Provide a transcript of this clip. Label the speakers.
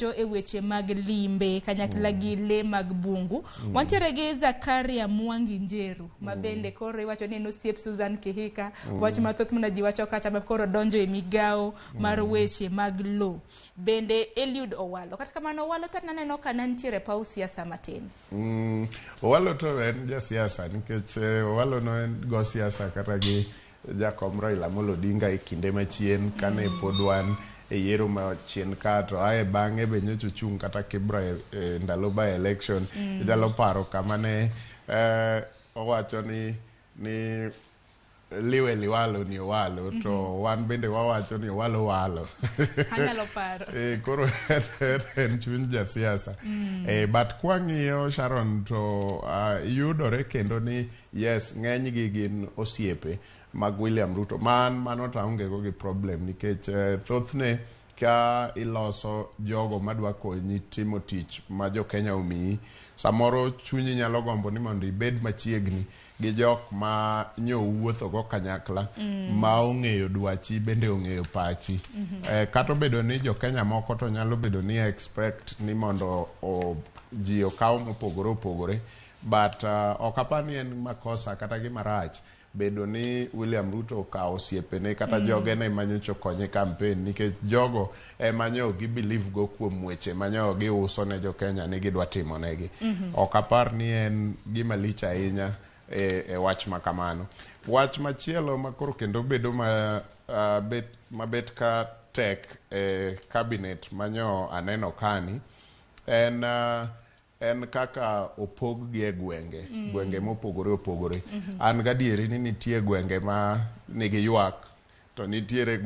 Speaker 1: E weche mag limbe kanyakla gi le mag bungu. Wantiere gi Zakaria Mwangi Njeru ma bende koro iwacho ni en osiep Susan Kihika. Wach mathoth mana ji wacho kacha ma koro donjo e migawo mar weche mag lo. Bende Eliud Owalo. Kata kamano Owalo to naneno ka nantiere paw siasa matin.
Speaker 2: Owalo to en jasiasa nikech Owalo no en go siasa kata gi jakom Raila Amolo Odinga e kinde machien kane pod wan e yiero machien ka to ae bang'e be nyocha ochung' kata Kibra e ndalo by election. Inyalo paro kama ne owacho ni liwe liwalo ni Owalo to wan bende wawacho ni Owalo walo.
Speaker 1: Anyalo paro.
Speaker 2: Koro en chuny jasiasa. But kwang'iyo Sharon to yudore kendo ni yes, ng'enygi gin osiepe mag William Ruto. Man mano to aonge go gi problem nikech thothne ka iloso jogo madwa konyi timo tich ma jo Kenya omiyi, samoro chunyi nyalo gombo ni mondo ibed machiegni gi jok ma nyo wuotho go kanyakla ma ong'eyo dwachi bende ong'eyo pachi. Kata obedo ni jo Kenya moko to nyalo bedo ni expect ni mondo ji okaw mopogore opogore, but ok apar ni en makosa kata gima rach bedo ni William Ruto okawo osiepene kata jogene manyocha okonye campaign nikech jogo ema nyo gi believe go kuom weche manyo giuso ne jo Kenya ni gidwa timo negi. Ok apar ni en gima lich ahinya e wach ma kamano. Wach machielo ma koro kendo bedo ma bet mabet ka tek e cabinet manyo aneno kani en kaka opog gi e gwenge gwenge mopogore opogore. An gadieri ni nitie gwenge ma nigi ywak to nitiere gwenge